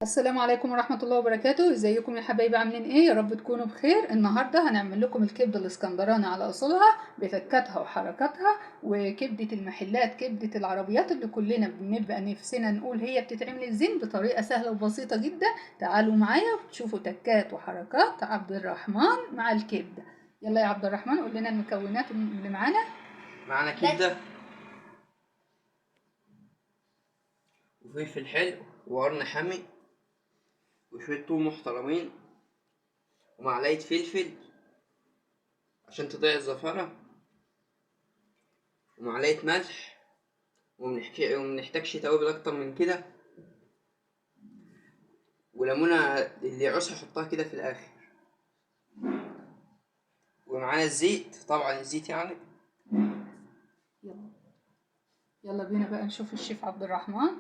السلام عليكم ورحمة الله وبركاته. ازيكم يا حبايبي، عاملين ايه؟ يا رب تكونوا بخير. النهاردة هنعمل لكم الكبدة الاسكندراني على اصولها بتكاتها وحركاتها، وكبدة المحلات، كبدة العربيات اللي كلنا بنبقى نفسنا نقول هي بتتعمل ازاي بطريقة سهلة وبسيطة جدا. تعالوا معايا وتشوفوا تكات وحركات عبد الرحمن مع الكبدة. يلا يا عبد الرحمن قول لنا المكونات اللي معانا. معانا كبدة وفلفل حلو وقرن حامي وشوية توم محترمين ومعلقة فلفل عشان تضيع الزفارة ومعلقة ملح، ومنحتاجش توابل أكتر من كده، وليمونة اللي يعوزها يحطها كده في الآخر، ومعانا الزيت طبعا، الزيت يعني. يلا بينا بقى نشوف الشيف عبد الرحمن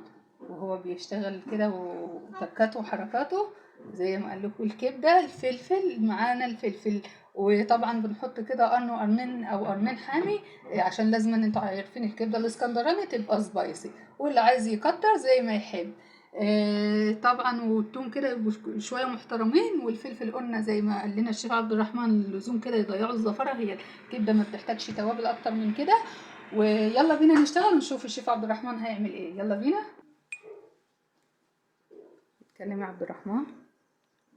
وهو بيشتغل كده وتكاته وحركاته زي ما قال لكم. الكبده، الفلفل، معانا الفلفل، وطبعا بنحط كده قرن وقرنين او قرنين حامي عشان لازم انتوا عارفين الكبده الاسكندراني تبقى سبايسي، واللي عايز يكتر زي ما يحب. طبعا والثوم كده يبقوا شوية محترمين، والفلفل قلنا زي ما قال لنا الشيف عبد الرحمن اللزوم كده يضيعوا الزفره، هي الكبده ما بتحتاجش توابل اكتر من كده. ويلا بينا نشتغل ونشوف الشيف عبد الرحمن هيعمل ايه. يلا بينا. اتكلم يا عبد الرحمن.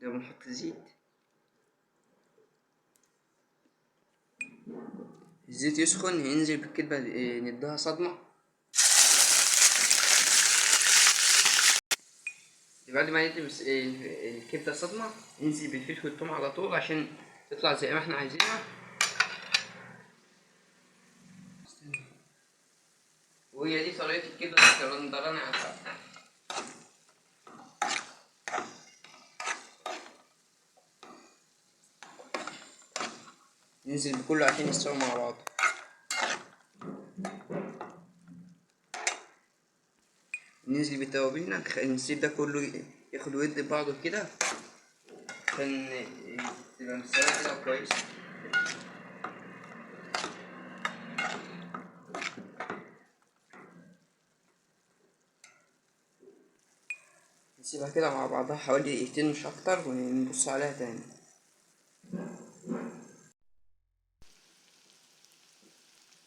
ده بنحط زيت، الزيت يسخن، ينزل بالكبده نديها صدمة. بعد ما ندي الكبده صدمة ننزل بالفلفل والثوم على طول عشان تطلع زي ما احنا عايزينها. وهي دي طريقه الكبده الاسكندراني على الفحم. ننزل بكله عشان يستووا مع بعض. ننزل بتوابلنا، نسيب ده كله ياخد ود بعضه كده عشان تبقى مستوية كده كويس. نسيبها كده مع بعضها حوالي دقيقتين مش اكتر، ونبص عليها تاني.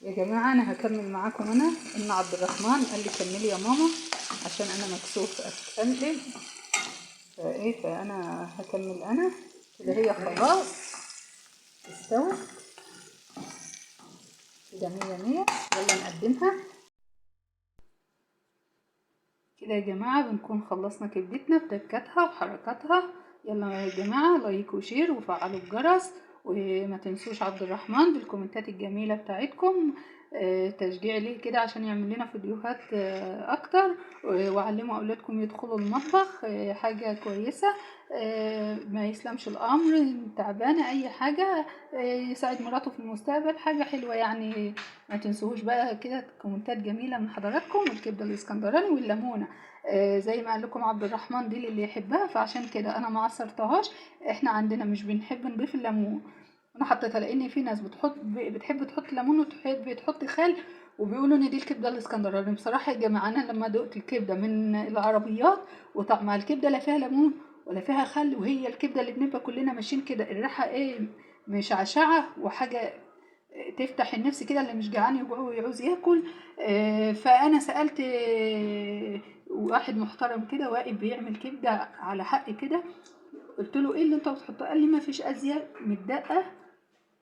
يا جماعة أنا هكمل معاكم. أنا إن عبد الرحمن قال لي كملي يا ماما عشان أنا مكسوف أتكلم، فإيه فأنا هكمل أنا كده. هي خلاص استوت كده مية مية. يلا نقدمها كده يا جماعة. بنكون خلصنا كبدتنا بتكاتها وحركاتها. يلا يا جماعة like و share وفعلوا الجرس، وما تنسوش عبد الرحمن بالكومنتات الجميلة بتاعتكم، تشجيع ليه كده عشان يعمل لنا فيديوهات اكتر، وعلموا اولادكم يدخلوا المطبخ، حاجة كويسة. ما يسلمش الامر، تعبانة اي حاجة، يساعد مراته في المستقبل، حاجة حلوة يعني. ما تنسوش بقى كده كومنتات جميلة من حضراتكم. والكبدة الاسكندراني والليمونة زي ما قال لكم عبد الرحمن دي اللي يحبها، فعشان كده انا ما عصرتهاش. احنا عندنا مش بنحب نضيف الليمون، انا حطيتها لان في ناس بتحب تحط ليمون وتحب تحط خل، وبيقولوا ان دي الكبده الاسكندراني. بصراحة يا جماعة انا لما دقت الكبده من العربيات وطعمها الكبده لا فيها ليمون ولا فيها خل، وهي الكبده اللي بنبقى كلنا ماشيين كده الريحة ايه مشعشعه وحاجه تفتح النفس كده، اللي مش جعان يجوع ويعوز ياكل. فانا سالت واحد محترم كده واقف بيعمل كبده على حق كده، قلت له ايه اللي انت بتحطه؟ قال لي ما فيش ازيد من الدقة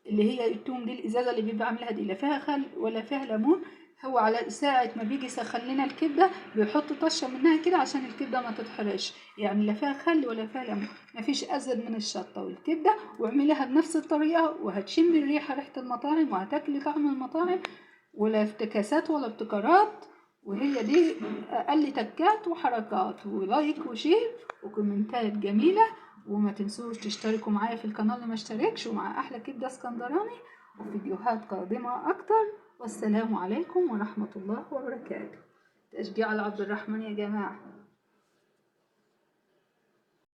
اللي هي التوم دي، الازازه اللي بيبقى عاملها دي، لا فيها خل ولا فيها ليمون. هو على ساعة ما بيجي يسخن لنا الكبده بيحط طشه منها كده عشان الكبده ما تتحرقش، يعني لا فيها خل ولا فيها ليمون، ما فيش ازيد من الشطه والكبده. واعمليها بنفس الطريقة وهتشمي الريحة، ريحه المطاعم، وهتاكلي طعم المطاعم، ولا افتكاسات ولا ابتكارات. وهي دي اقل تكات وحركات. و like و share وكومنتات جميلة، وما تنسوش تشتركوا معايا في القناة اللي ما اشتركش، ومع احلى كبده اسكندراني وفيديوهات قادمة اكتر. والسلام عليكم ورحمة الله وبركاته. تشجيع على عبد الرحمن يا جماعة.